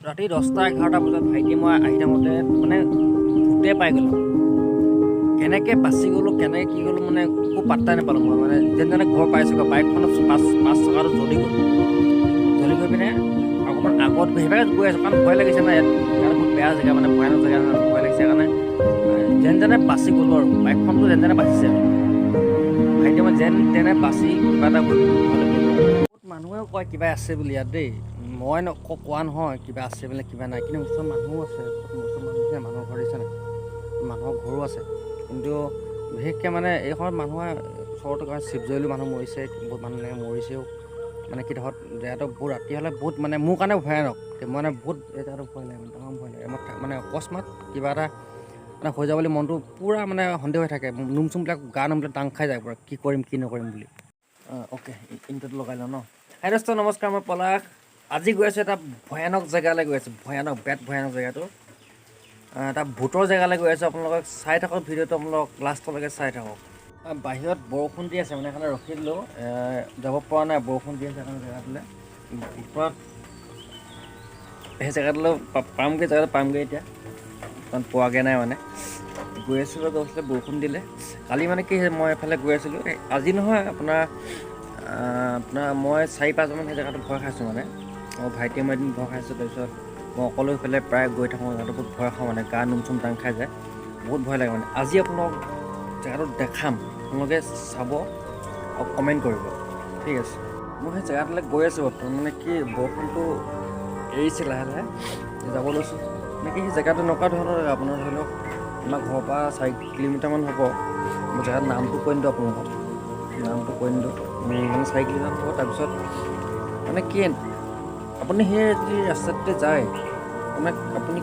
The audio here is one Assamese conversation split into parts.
ৰাতি 10টা 11টা বজাত ভাইটি মই আহি থাকোঁতে মানে ভূতে পাই গ'লোঁ। কেনেকৈ বাচি গ'লোঁ, কেনেকৈ কি গ'লোঁ মানে একো পাত্তাই নাপালোঁ। মই মানে যেনে তেনে ঘৰ পাইছোঁগৈ। বাইকখনত পাঁচ চকাটো জ্বলি গ'ল। জ্বলি গৈ পিনে অকণমান আগত সেইভাগে গৈ আছোঁ, কাৰণ ভয় লাগিছে না। ইয়াত ইয়াত বহুত বেয়া জেগা, মানে ভয়ানক জেগা, ভয় লাগিছে সেইকাৰণে যেন তেনে বাচি গ'লোঁ আৰু বাইকখনটো যেন তেনে বাচিছে। ভাইটি মই যেন তেনে বাচি কিবা এটা ঘৰলৈ গ'লোঁ। বহুত মানুহেও কয় কিবা আছে বুলি ইয়াত দেই। মই কোৱা নহয় কিবা আছে বোলে কিবা নাই, কিন্তু ওচৰৰ মানুহো আছে, ওচৰৰ মানুহ আছে, মানুহৰ ঘৰ দিছে নাই, মানুহৰ ঘৰো আছে। কিন্তু বিশেষকৈ মানে এই সময়ত মানুহে ওচৰতে শিৱজয়লো মানুহ মৰিছে, বহুত মানুহ এনেকৈ মৰিছেও। মানে কি ধৰক জেগাটো বহুত ৰাতি হ'লে বহুত মানে মোৰ কাৰণে ভয়ানক। মানে বহুত এই জেগাটো ভয় লাগে, মানে তামাম ভয় লাগে। মই মানে অকস্মাত কিবা এটা মানে হৈ যাব বুলি মনটো পূৰা মানে সন্দেহ হৈ থাকে। নোম চোমবিলাক গা নোমবিলাক দাং খাই যায় পূৰা, কি কৰিম কি নকৰিম বুলি। অ'কে, ইণ্ট্ৰটো লগাই লওঁ ন। হাই দোস্ত, নমস্কাৰ, মই পলাশ। আজি গৈ আছোঁ এটা ভয়ানক জেগালৈ গৈ আছোঁ, ভয়ানক, বেট ভয়ানক জেগাটো, এটা ভূতৰ জেগালৈ গৈ আছোঁ। আপোনালোকক চাই থাকক ভিডিঅ'টো, আপোনালোক লাষ্টলৈকে চাই থাকক। বাহিৰত বৰষুণ দি আছে, মানে সেইকাৰণে ৰখি দিলোঁ, যাব পৰা নাই, বৰষুণ দি আছে সেইকাৰণে জেগাটোলৈ। ভিতৰত সেই জেগাটোলৈ পামগৈ, জেগাটো পামগৈ এতিয়া, ইমান পোৱাগৈ নাই। মানে গৈ আছিলোঁ, গৈছিলে, বৰষুণ দিলে। কালি মানে কি, মই এফালে গৈ আছিলোঁ, আজি নহয়, আপোনাৰ আপোনাৰ মই 4 5জনমান সেই জেগাটো ভয় খাইছোঁ। মানে মোৰ ভাইটিয়ে মই এদিন ভয় খাইছোঁ, তাৰপিছত মই অকলে সেইফালে প্ৰায় গৈ থাকোঁ, জেগাটো বহুত ভয় খাওঁ, মানে গা নোম চোম দাং খাই যায়, বহুত ভয় লাগে। মানে আজি আপোনালোকক জেগাটো দেখাম, আপোনালোকে চাব আৰু কমেণ্ট কৰিব, ঠিক আছে? মই সেই জেগাটোলৈ গৈ আছোঁ বৰ্তমান। মানে কি বৰষুণটো এৰিছে, লাহে লাহে যাব লৈছোঁ। মানে কি সেই জেগাটো এনেকুৱা ধৰণৰ জেগা, আপোনাৰ ধৰি লওক আমাৰ ঘৰৰ পৰা 4 কিলোমিটাৰমান হ'ব। মই জেগাৰ নামটো কৈ নিদিওঁ আপোনালোকক, নামটো কৈ নিদিওঁ। মানে 4 কিলোমিটাৰ হ'ব। তাৰপিছত মানে কি আপুনি সেই যদি ৰাস্তাটোতে যায়, মানে আপুনি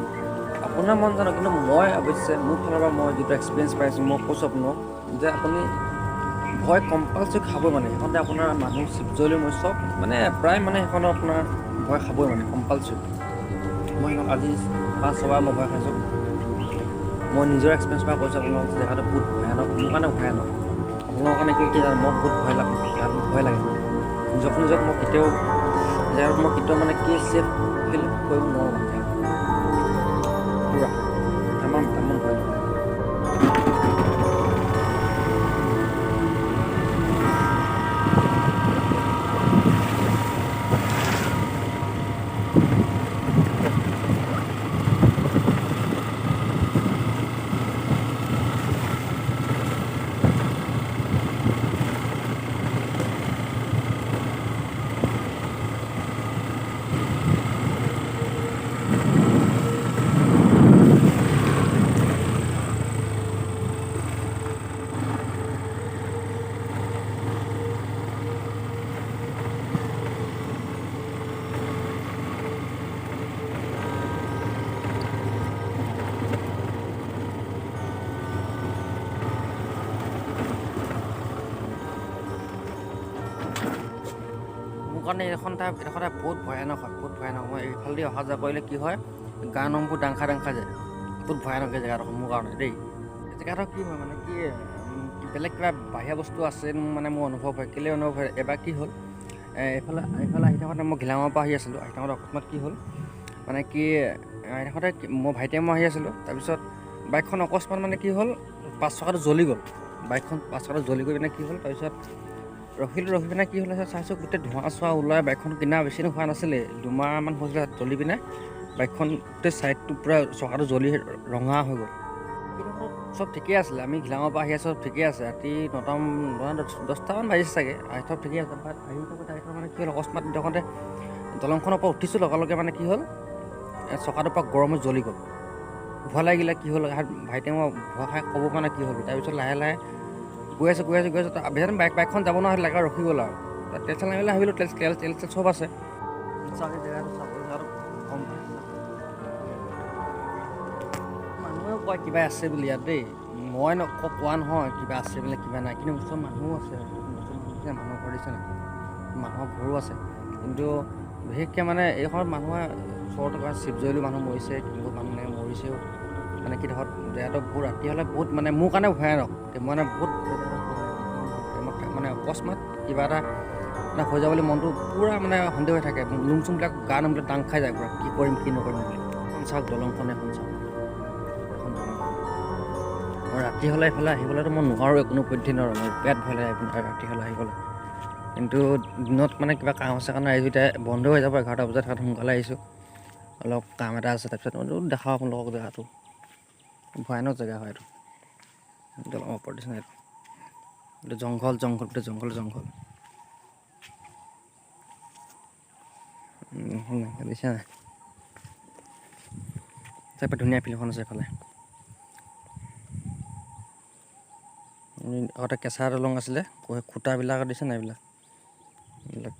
আপোনাৰ মন জানো, কিন্তু মই অৱশ্যে মোৰ ফালৰ পৰা মই যিটো এক্সপিৰিয়েঞ্চ পাইছোঁ মই কৈছোঁ আপোনাক যে আপুনি ভয় কম্পালচৰি খাবই। মানে সেইখনতে আপোনাৰ মানুহ শিৱজলি মই চব মানে প্ৰায় মানে সেইখনত আপোনাৰ ভয় খাবই, মানে কম্পালচৰি। মই সেইখন আজি 5 6বাৰ মই ভয় খাইছোঁ। মই নিজৰ এক্সপিৰিয়েঞ্চ পৰা কৈছোঁ আপোনালোক, জেগাটো বহুত ভয়ানক, মোৰ কাৰণে ভয়ানক। আপোনালোকৰ কাৰণে কি কি জানো, মই বহুত ভয় লাগে, জেগাটো ভয় লাগে। নিজক মই কেতিয়াও জেগাত মই কেতিয়াও মানে কি ছেফ ফিল কৰিব নোৱাৰোঁ, মানে পূৰা তামাম তামাম ভয় লাগে। মোৰ কাৰণে এইখন ঠাই, এইডোখৰ ঠাই বহুত ভয়ানক হয়, বহুত ভয়ানক। মই এইফালেদি অহা যোৱা কৰিলে কি হয়, গা নোমবোৰ দাং খাই দাং খাই যায়, বহুত ভয়ানক এই জেগাডোখৰ মোৰ কাৰণে দেই। জেগাডোখৰ কি হয় মানে কি বেলেগ কিবা বাহিৰা বস্তু আছে মানে মোৰ অনুভৱ হয়। কেলৈ অনুভৱ হয়, এবাৰ কি হ'ল, এইফালে এইফালে আহি থাকোঁতে মই ঘিলামৰ পৰা আহি আছিলোঁ, আহি থাকোঁতে অকস্মাত কি হ'ল মানে কি আহি থাকোঁতে মই ভাইটিয়ে মই আহি আছিলোঁ, তাৰপিছত বাইকখন অকস্মাত মানে কি হ'ল, পাঁচ চকাটো জ্বলি গ'ল। বাইকখন পাঁচ চকাটো জ্বলি গৈ পিনে কি হ'ল, তাৰপিছত ৰখিলোঁ, ৰখি পিনে কি হ'ল চাইছোঁ গোটেই ধোঁৱা চোৱা ওলাই বাইকখন কিনা বেছি হোৱা নাছিলে, 2 মাহমান হৈছিলে, জ্বলি পিনে বাইকখন গোটেই ছাইডটো পূৰা চকাটো জ্বলি ৰঙা হৈ গ'ল। চব ঠিকেই আছিলে, আমি ঘিলামৰ পৰা আহি আছোঁ, চব ঠিকেই আছে। ৰাতি 9টামান 10টামান বাজিছে চাগে, আহি চব ঠিকেই আছে। বাট আহি থাকোঁতে আহি থাকোঁতে মানে কি হ'ল, অকস্মাত থাকোঁতে দলংখনৰ পৰা উঠিছোঁ, লগে লগে মানে কি হ'ল, চকাটোৰ পৰা গৰমত জ্বলি গ'ল। ভয় লাগিলে, কি হ'ল ভাইটিয়ে মই ভয় খাই ক'ব পৰা নাই কি হ'ল। তাৰপিছত লাহে লাহে গৈ আছোঁ, গৈ আছোঁ, গৈ আছোঁ, বেছি বাইকখন যাব নোৱাৰা লাগে, ৰখি গ'ল। আৰু তেল চেল নামিলে ভাবিলোঁ, তেল তেল তেল চেল চব আছে। চাওক জেগাটো, চাব জেগাটো কম। মানুহেও কয় কিবা আছে বুলি ইয়াত দেই। মই কোৱা নহয় কিবা আছে বোলে কিবা নাই, কিন্তু ওচৰৰ মানুহো আছে, ওচৰৰ মানুহ আছে, মানুহৰ ঘৰ দিছে নাই, মানুহৰ ঘৰো আছে। কিন্তু বিশেষকৈ মানে এই সময়ত মানুহে ওচৰতে শিৱজয়লো মানুহ মৰিছে, বহুত মানুহ এনেকৈ মৰিছেও। মানে কি ধৰক জেগাটো বহুত ৰাতি হ'লে বহুত মানে মোৰ কাৰণে ভয়ানক। মানে বহুত মানে অকস্মাত কিবা এটা মানে হৈ যাব বুলি মনটো পূৰা মানে সন্দেহ হৈ থাকে, নোম চোমবিলাক গা নোমবিলাক দাং খাই যায় পূৰা, কি কৰিম কি নকৰিম বুলি। এখন চাওক দলংখন, এখন চাওক এখন দলং। আৰু ৰাতি হ'লে এইফালে আহিবলৈতো মই নোৱাৰোঁ, কোনো পধ্যেই নোৱাৰোঁ, মোৰ বিৰাট ভয় লাগে ৰাতি হ'লে আহিবলৈ। কিন্তু দিনত মানে কিবা কাম আছে কাৰণে আহিছোঁ, এতিয়া বন্ধ হৈ যাব 11টা বজাত, তাত সোনকালে আহিছোঁ, অলপ কাম এটা আছে। তাৰপিছত মই দেখাওঁ আপোনালোকক জেগাটো, ভয়ানক জেগা হয় এইটো, দলঙৰ ওপৰত দিছে এইটো, এইটো জংঘল জংঘল, গোটেই জংঘল জংঘল দিছে নাই। তাৰপৰা ধুনীয়া ফিল্ডখন আছে এইফালে, আগতে কেঁচা দলং আছিলে, খুঁটাবিলাক দিছে নাই এইবিলাক, এইবিলাক